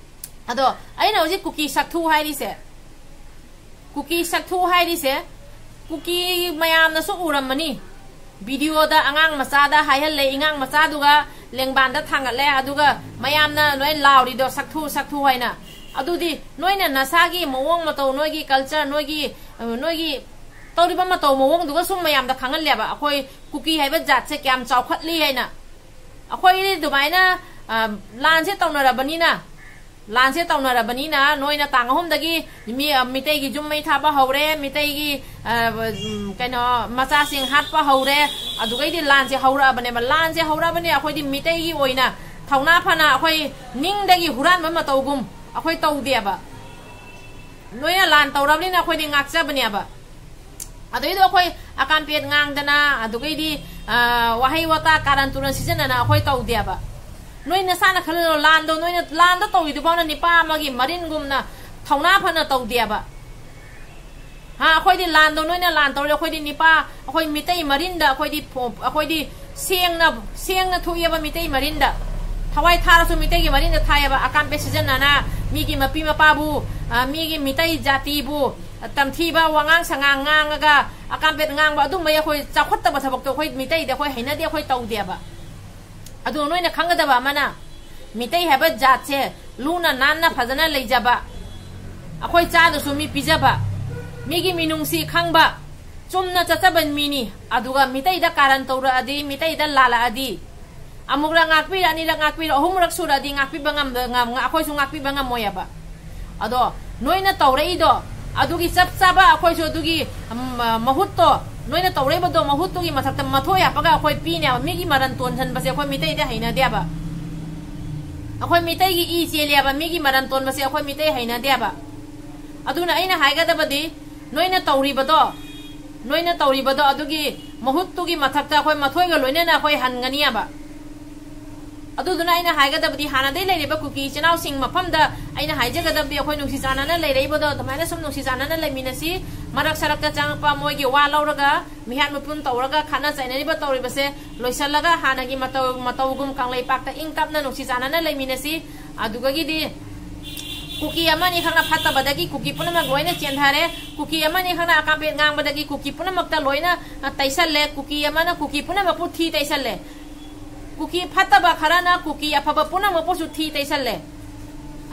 ꯑꯗꯣ ꯑꯩꯅ ꯍꯧꯖꯤꯛ ꯀꯨꯀꯤ ꯁꯛꯊꯨ ꯍꯥꯏꯔꯤꯁꯦ, ꯀꯨꯀꯤ ꯁꯛꯊꯨ ꯍꯥꯏꯔꯤꯁꯦ, ꯀꯨꯀꯤ ꯃꯌꯥꯝꯅꯁꯨ ꯎꯔꯝꯃꯅꯤ꯫ ꯚꯤꯗꯤꯑꯣꯗ ꯑꯉꯥꯡ ꯃꯆꯥꯗ ꯍꯥꯏꯍꯜꯂꯦ, ꯑꯉꯥꯡ ꯃꯆꯥꯗꯨꯒ ꯂꯦꯡꯕꯥꯟꯗ ꯊꯥꯡꯒꯠꯂꯦ, ꯑꯗꯨꯒ ꯃꯌꯥꯝꯅ ꯂꯣꯏ ꯂꯥꯎꯔꯤꯗꯣ "ꯁꯛꯊꯨ, ꯁꯛꯊꯨ" ꯍꯥꯏꯅ꯫ ꯑꯗꯨꯗꯤ ꯅꯣꯏꯅ ꯅꯁꯥꯒꯤ ꯃꯑꯣꯡ ꯃꯇꯧ, ꯅꯣꯏꯒꯤ culture, ꯅꯣꯏꯒꯤ, ꯑ, ꯅꯣꯏꯒꯤ ꯇꯧꯔꯤꯕ ꯃꯇꯧ ꯃꯑꯣꯡꯗꯨꯒ ꯁꯨꯝ ꯃꯌꯥꯝꯗ ꯈꯪꯍꯜꯂꯦꯕ, ꯑꯩꯈꯣꯏ ꯀꯨꯀꯤ ꯍꯥꯏꯕ ꯖꯥꯠꯁꯦ ꯀꯌꯥꯝ ꯆꯥꯎꯈꯠꯂꯤ ꯍꯥꯏꯅ꯫ ꯑꯩꯈꯣꯏꯗꯤ ꯑꯗꯨꯃꯥꯏꯅ, ꯑ, ꯂꯥꯟꯁꯦ ꯇꯧꯅꯔꯕꯅꯤꯅ, ꯂꯥꯟꯁꯦ ꯇꯧꯅꯔꯕꯅꯤꯅ ꯅꯣꯏꯅ ꯇꯥꯡ ꯑꯍꯨꯝꯗꯒꯤ ꯃꯤ, ꯑ, ꯃꯤꯇꯩꯒꯤ ꯌꯨꯝ ꯃꯩ ꯊꯥꯕ ꯍꯧꯔꯦ, ꯃꯤꯇꯩꯒꯤ, ꯑ, ꯎꯝ, ꯀꯩꯅꯣ, ꯃꯆꯥꯁꯤꯡ ꯍꯥꯠꯄ ꯍꯧꯔꯦ, ꯑꯗꯨꯒꯩꯗꯤ ꯂꯥꯟꯁꯦ ꯍꯧꯔꯛꯑꯕꯅꯦꯕ꯫ ꯂꯥꯟꯁꯦ ꯍꯧꯔꯛꯑꯕꯅꯤ, ꯑꯩꯈꯣꯏꯗꯤ ꯃꯤꯇꯩꯒꯤ ꯑꯣꯏꯅ ꯊꯧꯅꯥ ꯐꯅ ꯑꯩꯈꯣꯏ ꯅꯤꯡꯗꯒꯤ ꯍꯨꯔꯥꯟꯕ ꯃꯇꯧꯒꯨꯝ ꯑꯩꯈꯣꯏ ꯇꯧꯗꯦꯕ꯫ ꯅꯣꯏꯅ ꯂꯥꯟ ꯇꯧꯔꯕꯅꯤꯅ ꯑꯩꯈꯣꯏꯗꯤ ꯉꯥꯛꯆꯕꯅꯦꯕ꯫ ꯑꯗꯩꯗꯣ ꯑꯩꯈꯣꯏ ꯑꯀꯥꯝꯄꯦꯠ ꯉꯥꯡꯗꯅ, ꯑꯗꯨꯒꯩꯗꯤ, ꯑ, ꯋꯥꯍꯩ ꯋꯥꯇꯥ ꯀꯥꯔꯟ ꯇꯨꯔꯟ ꯁꯤꯖꯤꯟꯅꯅ ꯑꯩꯈꯣꯏ ꯇꯧꯗꯦꯕ꯫ ꯅꯣꯏ ꯅꯁꯥꯅ ꯈꯜꯂꯣ, ꯂꯥꯟꯗꯣ ꯅꯣꯏꯅ, ꯂꯥꯟꯗꯣ ꯇꯧꯔꯤꯗꯨꯐꯥꯎꯅ ꯅꯤꯄꯥ ꯑꯃꯒꯤ ꯃꯔꯤꯟꯒꯨꯝꯅ ꯊꯧꯅꯥ ꯐꯅ ꯇꯧꯗꯦꯕ꯫ ꯍꯥ, ꯑꯩꯈꯣꯏꯗꯤ ꯂꯥꯟꯗꯣ ꯅꯣꯏꯅ ꯂꯥꯟ ꯇꯧꯔꯦ, ꯑꯩꯈꯣꯏꯗꯤ ꯅꯤꯄꯥ, ꯑꯩꯈꯣꯏ ꯃꯤꯇꯩ ꯃꯔꯤꯟꯗ ꯑꯩꯈꯣꯏꯗꯤ ꯐꯣ-, ꯑꯩꯈꯣꯏꯗꯤ ꯁꯦꯡꯅ, ꯁꯦꯡꯅ ꯊꯣꯛꯑꯦꯕ ꯃꯤꯇꯩ ꯃꯔꯤꯟꯗ꯫ ꯊꯋꯥꯏ ꯊꯥꯔꯁꯨ ꯃꯤꯇꯩꯒꯤ ꯃꯔꯤꯟꯗ ꯊꯥꯏꯑꯕ꯫ ꯑꯀꯥꯝꯄꯦꯠ ꯁꯤꯖꯤꯟꯅꯅ ꯃꯤꯒꯤ ꯃꯄꯤ ꯃꯄꯥꯕꯨ, ꯑ, ꯃꯤꯒꯤ ꯃꯤꯇꯩ ꯖꯥꯇꯤꯕꯨ ꯇꯝꯊꯤꯕ ꯋꯥꯉꯥꯡ ꯁꯉꯥꯡ ꯉꯥꯡꯉꯒ ꯑꯀꯥꯝꯄꯦꯠ ꯉꯥꯡꯕ, ꯑꯗꯨꯝꯕ ꯑꯩꯈꯣꯏ ꯆꯥꯎꯈꯠꯇꯕ ꯊꯕꯛꯇꯣ ꯑꯩꯈꯣꯏ ꯃꯤꯇꯩꯗ ꯑꯩꯈꯣꯏ ꯍꯩꯅꯗꯦ, ꯑꯩꯈꯣꯏ ꯇꯧꯗꯦꯕ꯫ ꯑꯗꯨ ꯅꯣꯏꯅ ꯈꯪꯒꯗꯕ ꯑꯃꯅ, ꯃꯤꯇꯩ ꯍꯥꯏꯕ ꯖꯥꯠꯁꯦ ꯂꯨꯅ ꯅꯥꯟꯅ ꯐꯖꯅ ꯂꯩꯖꯕ, ꯑꯩꯈꯣꯏ ꯆꯥꯗꯁꯨ ꯃꯤ ꯄꯤꯖꯕ, ꯃꯤꯒꯤ ꯃꯤꯅꯨꯡꯁꯤ ꯈꯪꯕ, ꯆꯨꯝꯅ ꯆꯠꯆꯕ ꯃꯤꯅꯤ꯫ ꯑꯗꯨꯒ ꯃꯤꯇꯩꯗ ꯀꯥꯔꯟ ꯇꯧꯔꯛꯑꯗꯤ, ꯃꯤꯇꯩꯗ ꯂꯥꯜꯂꯛꯑꯗꯤ, ꯑꯃꯨꯛꯔꯛ ꯉꯥꯛꯄꯤꯔ, ꯑꯅꯤꯔꯛ ꯉꯥꯛꯄꯤꯔ, ꯑꯍꯨꯝꯔꯛ ꯁꯨꯔꯛꯑꯗꯤ ꯉꯥꯛꯄꯤꯕ ꯉꯝꯗ-, ꯉꯝ-, ꯑꯩꯈꯣꯏꯁꯨ ꯉꯥꯛꯄꯤꯕ ꯉꯝꯃꯣꯏꯑꯕ꯫ ꯑꯗꯣ ꯅꯣꯏꯅ ꯇꯧꯔꯛꯏꯗꯣ, ꯑꯗꯨꯒꯤ ꯆꯞ ꯆꯥꯕ ꯑꯩꯈꯣꯏꯁꯨ ꯑꯗꯨꯒꯤ, ꯎꯝ, ꯃꯍꯨꯠꯇꯣ, ꯅꯣꯏꯅ ꯇꯧꯔꯛꯏꯕꯗꯣ ꯃꯍꯨꯠꯇꯨꯒꯤ ꯃꯊꯛꯇ ꯃꯊꯣꯏ ꯍꯥꯞꯄꯒ ꯑꯩꯈꯣꯏ ꯄꯤꯅꯦꯕ꯫ ꯃꯤꯒꯤ ꯃꯔꯟ ꯇꯣꯟꯁꯤꯟꯕꯁꯦ ꯑꯩꯈꯣꯏ ꯃꯤꯇꯩꯗ ꯍꯩꯅꯗꯦꯕ꯫ ꯑꯩꯈꯣꯏ ꯃꯤꯇꯩꯒꯤ ꯏ ꯆꯦꯜꯂꯦꯕ, ꯃꯤꯒꯤ ꯃꯔꯟ ꯇꯣꯟꯕꯁꯦ ꯑꯩꯈꯣꯏ ꯃꯤꯇꯩ ꯍꯩꯅꯗꯦꯕ꯫ ꯑꯗꯨꯅ ꯑꯩꯅ ꯍꯥꯏꯒꯗꯕꯗꯤ, ꯅꯣꯏꯅ ꯇꯧꯔꯤꯕꯗꯣ, ꯅꯣꯏꯅ ꯇꯧꯔꯤꯕꯗꯣ ꯑꯗꯨꯒꯤ ꯃꯍꯨꯠꯇꯨꯒꯤ ꯃꯊꯛꯇ ꯑꯩꯈꯣꯏ ꯃꯊꯣꯏꯒ ꯂꯣꯏꯅꯅ ꯑꯩꯈꯣꯏ ꯍꯟꯒꯅꯤꯕ꯫ ꯑꯗꯨꯗꯨꯅ ꯑꯩꯅ ꯍꯥꯏꯒꯗꯕꯗꯤ, ꯍꯥꯟꯅꯗꯩ ꯂꯩꯔꯤꯕ ꯀꯨꯀꯤ ꯏꯆꯤꯟ ꯏꯅꯥꯎꯁꯤꯡ ꯃꯐꯝꯗ ꯑꯩꯅ ꯍꯥꯏꯖꯒꯗꯕꯗꯤ, ꯑꯩꯈꯣꯏ ꯅꯨꯡꯁꯤ ꯆꯥꯟꯅꯅ ꯂꯩꯔꯛꯏꯕꯗꯣ ꯑꯗꯨꯃꯥꯏꯅ ꯁꯨꯝ ꯅꯨꯡꯁꯤ ꯆꯥꯟꯅꯅ ꯂꯩꯃꯤꯟꯅꯁꯤ꯫ ꯃꯔꯛ ꯁꯔꯛꯇ ꯆꯪꯉꯛꯄ ꯃꯣꯏꯒꯤ ꯋꯥ ꯂꯧꯔꯒ, ꯃꯤꯍꯥꯠ ꯃꯤꯄꯨꯟ ꯇꯧꯔꯒ, ꯈꯠꯅ ꯆꯩꯅꯔꯤꯕ ꯇꯧꯔꯤꯕꯁꯦ ꯂꯣꯏꯁꯤꯜꯂꯒ, ꯍꯥꯟꯅꯒꯤ ꯃꯇꯧ, ꯃꯇꯧꯒꯨꯝ ꯀꯪꯂꯩꯄꯥꯛꯇ ꯏꯪ ꯇꯞꯅ ꯅꯨꯡꯁꯤ ꯆꯥꯟꯅꯅ ꯂꯩꯃꯤꯟꯅꯁꯤ꯫ ꯑꯗꯨꯗꯒꯤꯗꯤ ꯀꯨꯀꯤ ꯑꯃꯅꯤ ꯈꯛꯅ ꯐꯠꯇꯕꯗꯒꯤ ꯀꯨꯀꯤ ꯄꯨꯝꯅꯃꯛ ꯂꯣꯏꯅ ꯆꯦꯟꯊꯔꯦ꯫ ꯀꯨꯀꯤ ꯑꯃꯅꯤ ꯈꯛꯅ ꯑꯀꯥꯝꯄꯦꯠ ꯉꯥꯡꯕꯗꯒꯤ ꯀꯨꯀꯤ ꯄꯨꯝꯅꯃꯛꯇ ꯂꯣꯏꯅ, ꯑ, ꯇꯩꯁꯜꯂꯦ꯫ ꯀꯨꯀꯤ ꯑꯃꯅ ꯀꯨꯀꯤ ꯄꯨꯝꯅꯃꯛꯄꯨ ꯊꯤ ꯇꯩꯁꯜꯂꯦ꯫ ꯀꯨꯀꯤ ꯐꯠꯇꯕ ꯈꯔꯅ ꯀꯨꯀꯤ ꯑꯐꯕ ꯄꯨꯝꯅꯃꯛꯄꯨꯁꯨ ꯊꯤ ꯇꯩꯁꯜꯂꯦ꯫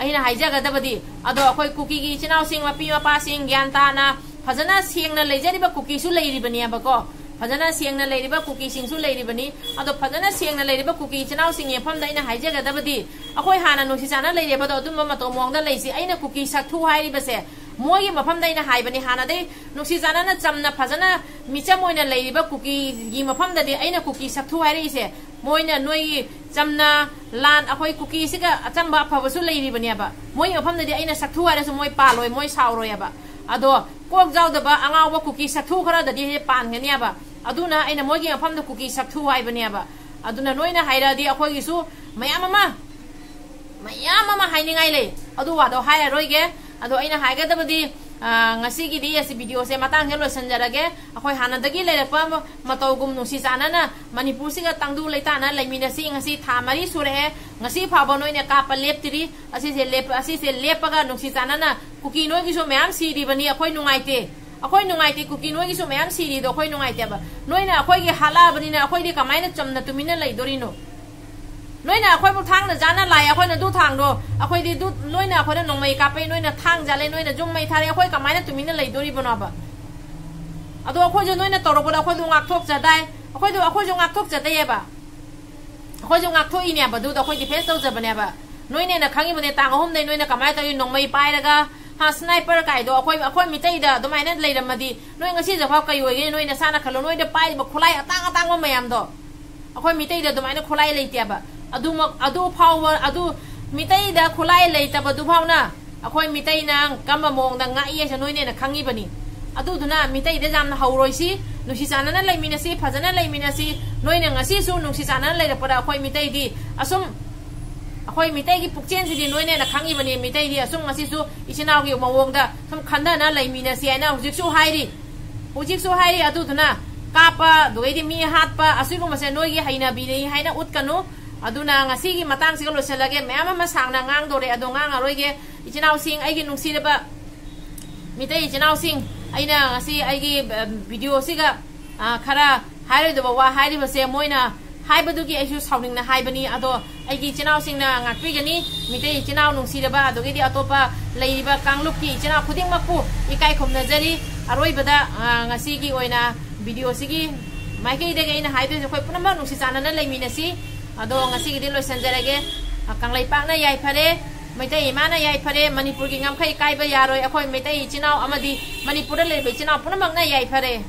ꯑꯩꯅ ꯍꯥꯏꯖꯒꯗꯕꯗꯤ, ꯑꯗꯣ ꯑꯩꯈꯣꯏ ꯀꯨꯀꯤꯒꯤ ꯏꯆꯤꯟ ꯏꯅꯥꯎꯁꯤꯡ, ꯃꯄꯤ ꯃꯄꯥꯁꯤꯡ, ꯒ꯭ꯌꯥꯟ ꯇꯥꯅ ꯐꯖꯅ ꯁꯦꯡꯅ ꯂꯩꯖꯔꯤꯕ ꯀꯨꯀꯤꯁꯨ ꯂꯩꯔꯤꯕꯅꯦꯕꯀꯣ꯫ ꯐꯖꯅ ꯁꯦꯡꯅ ꯂꯩꯔꯤꯕ ꯀꯨꯀꯤꯁꯤꯡꯁꯨ ꯂꯩꯔꯤꯕꯅꯤ꯫ ꯑꯗꯣ ꯐꯖꯅ ꯁꯦꯡꯅ ꯂꯩꯔꯤꯕ ꯀꯨꯀꯤ ꯏꯆꯤꯟ ꯏꯅꯥꯎꯁꯤꯡꯒꯤ ꯃꯐꯝꯗ ꯑꯩꯅ ꯍꯥꯏꯖꯒꯗꯕꯗꯤ, ꯑꯩꯈꯣꯏ ꯍꯥꯟꯅ ꯅꯨꯡꯁꯤ ꯆꯥꯟꯅ ꯂꯩꯔꯦꯕꯗꯣ ꯑꯗꯨꯝꯕ ꯃꯇꯧ ꯃꯑꯣꯡꯗ ꯂꯩꯁꯤ꯫ ꯑꯩꯅ ꯀꯨꯀꯤ ꯁꯛꯊꯨ ꯍꯥꯏꯔꯤꯕꯁꯦ ꯃꯣꯏꯒꯤ ꯃꯐꯝꯗ ꯑꯩꯅ ꯍꯥꯏꯕꯅꯤ꯫ ꯍꯥꯟꯅꯗꯩ ꯅꯨꯡꯁꯤ ꯆꯥꯟꯅꯅ ꯆꯝꯅ ꯐꯖꯅ ꯃꯤꯆꯝ ꯑꯣꯏꯅ ꯂꯩꯔꯤꯕ ꯀꯨꯀꯤꯒꯤ ꯃꯐꯝꯗꯗꯤ ꯑꯩꯅ ꯀꯨꯀꯤ ꯁꯛꯊꯨ ꯍꯥꯏꯔꯛꯏꯁꯦ, ꯃꯣꯏꯅ ꯅꯣꯏꯒꯤ ꯆꯝꯅ ꯂꯥꯟ, ꯑꯩꯈꯣꯏ ꯀꯨꯀꯤꯁꯤꯒ ꯑꯆꯝꯕ ꯑꯐꯕꯁꯨ ꯂꯩꯔꯤꯕꯅꯦꯕ꯫ ꯃꯣꯏꯒꯤ ꯃꯐꯝꯗꯗꯤ ꯑꯩꯅ ꯁꯛꯊꯨ ꯍꯥꯏꯔꯁꯨ ꯃꯣꯏ ꯄꯥꯜꯂꯣꯏ, ꯃꯣꯏ ꯁꯥꯎꯔꯣꯏꯕ꯫ ꯑꯗꯣ ꯀꯣꯛ ꯌꯥꯎꯗꯕ ꯑꯉꯥꯎꯕ ꯀꯨꯀꯤ ꯁꯛꯊꯨ ꯈꯔꯗꯗꯤ ꯍꯦꯛ ꯄꯥꯟꯒꯅꯦꯕ꯫ ꯑꯗꯨꯅ ꯑꯩꯅ ꯃꯣꯏꯒꯤ ꯃꯐꯝꯗ ꯀꯨꯀꯤ ꯁꯛꯊꯨ ꯍꯥꯏꯕꯅꯦꯕ꯫ ꯑꯗꯨꯅ ꯅꯣꯏꯅ ꯍꯩꯔꯛꯑꯗꯤ ꯑꯩꯈꯣꯏꯒꯤꯁꯨ ꯃꯌꯥꯝ ꯑꯃ, ꯃꯌꯥꯝ ꯑꯃ ꯍꯥꯏꯅꯤꯡꯉꯥꯏ ꯂꯩ꯫ ꯑꯗꯨ ꯋꯥꯗꯣ ꯍꯥꯏꯔꯔꯣꯏꯒꯦ꯫ ꯑꯗꯣ ꯑꯩꯅ ꯍꯥꯏꯒꯗꯕꯗꯤ, ꯑ, ꯉꯁꯤꯒꯤꯗꯤ ꯑꯁꯤ videoꯁꯦ ꯃꯇꯥꯡꯁꯤꯗ ꯂꯣꯏꯁꯤꯟꯖꯔꯒꯦ꯫ ꯑꯩꯈꯣꯏ ꯍꯥꯟꯅꯗꯒꯤ ꯂꯩꯔꯛꯄ ꯃ-, ꯃꯇꯧꯒꯨꯝ ꯅꯨꯡꯁꯤ ꯆꯥꯟꯅꯅ ꯃꯅꯤꯄꯨꯔꯁꯤꯒ ꯇꯪꯗꯨ ꯂꯩꯇꯥꯅ ꯂꯩꯃꯤꯟꯅꯁꯤ꯫ ꯉꯁꯤ ꯊꯥ ꯃꯔꯤ ꯁꯨꯔꯛꯑꯦ꯫ ꯉꯁꯤ ꯐꯥꯎꯕ ꯅꯣꯏꯅ ꯀꯥꯞꯄ ꯂꯦꯞꯇ꯭ꯔꯤ꯫ ꯑꯁꯤꯁꯦ ꯂꯦꯞ-, ꯑꯁꯤꯁꯦ ꯂꯦꯞꯄꯒ ꯅꯨꯡꯁꯤ ꯆꯥꯟꯅꯅ, ꯀꯨꯀꯤ ꯅꯣꯏꯒꯤꯁꯨ ꯃꯌꯥꯝ ꯁꯤꯔꯤꯕꯅꯤ, ꯑꯩꯈꯣꯏ ꯅꯨꯡꯉꯥꯏꯇꯦ꯫ ꯑꯩꯈꯣꯏ ꯅꯨꯡꯉꯥꯏꯇꯦ, ꯀꯨꯀꯤ ꯅꯣꯏꯒꯤꯁꯨ ꯃꯌꯥꯝ ꯁꯤꯔꯤꯗꯣ ꯑꯩꯈꯣꯏ ꯅꯨꯡꯉꯥꯏꯇꯦꯕ꯫ ꯅꯣꯏꯅ ꯑꯩꯈꯣꯏꯒꯤ ꯍꯥꯠꯂꯛꯑꯕꯅꯤꯅ ꯑꯩꯈꯣꯏꯗꯤ ꯀꯃꯥꯏꯅ ꯆꯝꯅ ꯇꯨꯃꯤꯟꯅ ꯂꯩꯗꯣꯔꯤꯅꯣ? ꯅꯣꯏꯅ ꯑꯩꯈꯣꯏꯕꯨ ꯊꯥꯡꯅ ꯖꯥꯠꯅ ꯂꯥꯛꯑꯦ, ꯑꯩꯈꯣꯏꯅ ꯑꯗꯨ ꯊꯥꯡꯗꯣ, ꯑꯩꯈꯣꯏꯗꯤ ꯑꯗꯨ, ꯅꯣꯏꯅ ꯑꯩꯈꯣꯏꯗ ꯅꯣꯡꯃꯩ ꯀꯥꯞꯄꯛꯏ, ꯅꯣꯏꯅ ꯊꯥꯡ ꯖꯥꯠꯂꯦ, ꯅꯣꯏꯅ ꯌꯨꯝ ꯃꯩ ꯊꯥꯔꯦ, ꯑꯩꯈꯣꯏ ꯀꯃꯥꯏꯅ ꯇꯨꯃꯤꯟꯅ ꯂꯩꯗꯣꯔꯤꯕꯅꯣꯕ? ꯑꯗꯣ ꯑꯩꯈꯣꯏꯁꯨ ꯅꯣꯏꯅ ꯇꯧꯔꯛꯄꯗ ꯑꯩꯈꯣꯏꯁꯨ ꯉꯥꯛꯊꯣꯛꯆꯗꯥꯏ, ꯑꯩꯈꯣꯏꯁꯨ, ꯑꯩꯈꯣꯏꯁꯨ ꯉꯥꯛꯊꯣꯛꯆꯗꯩꯌꯦꯕ꯫ ꯑꯩꯈꯣꯏꯁꯨ ꯉꯥꯛꯊꯣꯛꯏꯅꯦꯕ, ꯑꯗꯨꯗ ꯑꯩꯈꯣꯏ ꯗꯤꯐꯦꯟꯁ ꯇꯧꯖꯕꯅꯦꯕ꯫ ꯅꯣꯏꯅ ꯍꯦꯟꯅ ꯈꯪꯉꯤꯕꯅꯦ, ꯇꯥꯡ ꯑꯍꯨꯝꯗꯩ ꯅꯣꯏꯅ ꯀꯃꯥꯏꯅ ꯇꯧꯔꯤ, ꯅꯣꯡꯃꯩ ꯄꯥꯏꯔꯒ, ꯍꯥ, ꯁ꯭ꯅꯥꯏꯄꯔ ꯀꯥꯏꯗꯣ ꯑꯩꯈꯣꯏ, ꯑꯩꯈꯣꯏ ꯃꯤꯇꯩꯗ ꯑꯗꯨꯃꯥꯏꯅ ꯂꯩꯔꯝꯃꯗꯤ, ꯅꯣꯏ ꯉꯁꯤꯁꯦꯐꯥꯎ ꯀꯩ ꯑꯣꯏꯒꯦ? ꯅꯣꯏ ꯅꯁꯥꯅ ꯈꯜꯂꯣ, ꯅꯣꯏꯗ ꯄꯥꯏꯔꯤꯕ ꯈꯨꯠꯂꯥꯏ ꯑꯇꯥꯡ ꯑꯇꯥꯡꯕ ꯃꯌꯥꯝꯗꯣ꯫ ꯑꯩꯈꯣꯏ ꯃꯤꯇꯩꯗ ꯑꯗꯨꯃꯥꯏꯅ ꯈꯨꯠꯂꯥꯏ ꯂꯩꯇꯦꯕ꯫ ꯑꯗꯨꯃꯛ, ꯑꯗꯨ ꯐꯥꯎꯕ, ꯑꯗꯨ ꯃꯤꯇꯩꯗ ꯈꯨꯠꯂꯥꯏ ꯂꯩꯇꯕꯗꯨ ꯐꯥꯎꯅ ꯑꯩꯈꯣꯏ ꯃꯤꯇꯩꯅ ꯀꯔꯝꯕ ꯃꯑꯣꯡꯗ ꯉꯥꯛꯏ ꯍꯥꯏꯁꯦ ꯅꯣꯏꯅ ꯍꯦꯟꯅ ꯈꯪꯉꯤꯕꯅꯤ꯫ ꯑꯗꯨꯗꯨꯅ ꯃꯤꯇꯩꯗ ꯌꯥꯝꯅ ꯍꯧꯔꯣꯏꯁꯤ, ꯅꯨꯡꯁꯤ ꯆꯥꯟꯅꯅ ꯂꯩꯃꯤꯟꯅꯁꯤ, ꯐꯖꯅ ꯂꯩꯃꯤꯟꯅꯁꯤ꯫ ꯅꯣꯏꯅ ꯉꯁꯤꯁꯨ ꯅꯨꯡꯁꯤ ꯆꯥꯟꯅꯅ ꯂꯩꯔꯛꯄꯗ ꯑꯩꯈꯣꯏ ꯃꯤꯇꯩꯗꯤ ꯑꯁꯨꯝ, ꯑꯩꯈꯣꯏ ꯃꯤꯇꯩꯒꯤ ꯄꯨꯛꯆꯦꯜꯁꯤꯗꯤ ꯅꯣꯏꯅ ꯍꯦꯟꯅ ꯈꯪꯉꯤꯕꯅꯤ꯫ ꯃꯤꯇꯩꯗꯤ ꯑꯁꯨꯝ ꯉꯁꯤꯁꯨ ꯏꯆꯤꯟ ꯏꯅꯥꯎꯒꯤ ꯃꯑꯣꯡꯗ ꯁꯨꯝ ꯈꯟꯊꯅ ꯂꯩꯃꯤꯟꯅꯁꯤ ꯍꯥꯏꯅ ꯍꯧꯖꯤꯛꯁꯨ ꯍꯥꯏꯔꯤ, ꯍꯧꯖꯤꯛꯁꯨ ꯍꯥꯏꯔꯤ꯫ ꯑꯗꯨꯗꯨꯅ ꯀꯥꯞꯄ, ꯑꯗꯨꯗꯩꯗꯤ ꯃꯤ ꯍꯥꯠꯄ, ꯑꯁꯤꯒꯨꯝꯕꯁꯦ ꯅꯣꯏꯒꯤ ꯍꯩꯅꯕꯤꯅꯤ ꯍꯥꯏꯅ ꯎꯠꯀꯅꯨ꯫ ꯑꯗꯨꯅ ꯉꯁꯤꯒꯤ ꯃꯇꯥꯡꯁꯤꯒ ꯂꯣꯏꯁꯤꯜꯂꯒꯦ꯫ ꯃꯌꯥꯝ ꯑꯃ ꯁꯥꯡꯅ ꯉꯥꯡꯗꯣꯔꯦ, ꯑꯗꯣ ꯉꯥꯡꯉꯔꯣꯏꯒꯦ꯫ ꯏꯆꯤꯟ ꯏꯅꯥꯎꯁꯤꯡ, ꯑꯩꯒꯤ ꯅꯨꯡꯁꯤꯔꯕ ꯃꯤꯇꯩ ꯏꯆꯤꯟ ꯏꯅꯥꯎꯁꯤꯡ, ꯑꯩꯅ ꯉꯁꯤ ꯑꯩꯒꯤ, ꯑ, ꯚꯤꯗꯤꯑꯣꯁꯤꯒ, ꯑ, ꯈꯔ ꯍꯥꯏꯔꯣꯏꯗꯕ ꯋꯥ ꯍꯥꯏꯔꯤꯕꯁꯦ ꯃꯣꯏꯅ ꯍꯥꯏꯕꯗꯨꯒꯤ ꯑꯩꯁꯨ ꯁꯥꯎꯅꯤꯡꯅ ꯍꯥꯏꯕꯅꯤ꯫ ꯑꯗꯣ ꯑꯩꯒꯤ ꯏꯆꯤꯟ ꯏꯅꯥꯎꯁꯤꯡꯅ ꯉꯥꯛꯄꯤꯒꯅꯤ꯫ ꯃꯤꯇꯩ ꯏꯆꯤꯟ ꯏꯅꯥꯎ ꯅꯨꯡꯁꯤꯔꯕ, ꯑꯗꯨꯗꯒꯤꯗꯤ ꯑꯇꯣꯞꯄ ꯂꯩꯔꯤꯕ ꯀꯥꯡꯂꯨꯞꯀꯤ ꯏꯆꯤꯟ ꯏꯅꯥꯎ ꯈꯨꯗꯤꯡꯃꯛꯄꯨ ꯏꯀꯥꯏ ꯈꯨꯝꯅꯖꯔꯤ꯫ ꯑꯔꯣꯏꯕꯗ, ꯑ, ꯉꯁꯤꯒꯤ ꯑꯣꯏꯅ ꯚꯤꯗꯤꯑꯣꯁꯤꯒꯤ ꯃꯥꯏꯀꯩꯗꯒꯤ ꯑꯩꯅ ꯍꯥꯏꯗꯣꯏꯁꯦ, ꯑꯩꯈꯣꯏ ꯄꯨꯝꯅꯃꯛ ꯅꯨꯡꯁꯤ ꯆꯥꯟꯅꯅ ꯂꯩꯃꯤꯟꯅꯁꯤ꯫ ꯑꯗꯣ ꯉꯁꯤꯒꯤꯗꯤ ꯂꯣꯏꯁꯤꯟꯖꯔꯒꯦ꯫ ꯑ, ꯀꯪꯂꯩꯄꯥꯛꯅ ꯌꯥꯏꯐꯔꯦ, ꯃꯩꯇꯩ ꯏꯃꯥꯅ ꯌꯥꯏꯐꯔꯦ, ꯃꯅꯤꯄꯨꯔꯒꯤ ꯉꯝꯈꯩ ꯀꯥꯏꯕ ꯌꯥꯔꯣꯏ꯫ ꯑꯩꯈꯣꯏ ꯃꯩꯇꯩ ꯏꯆꯤꯟ ꯏꯅꯥꯎ ꯑꯃꯗꯤ ꯃꯅꯤꯄꯨꯔꯗ ꯂꯩꯔꯤꯕ ꯏꯆꯤꯟ ꯏꯅꯥꯎ ꯄꯨꯝꯅꯃꯛꯅ ꯌꯥꯏꯐꯔꯦ꯫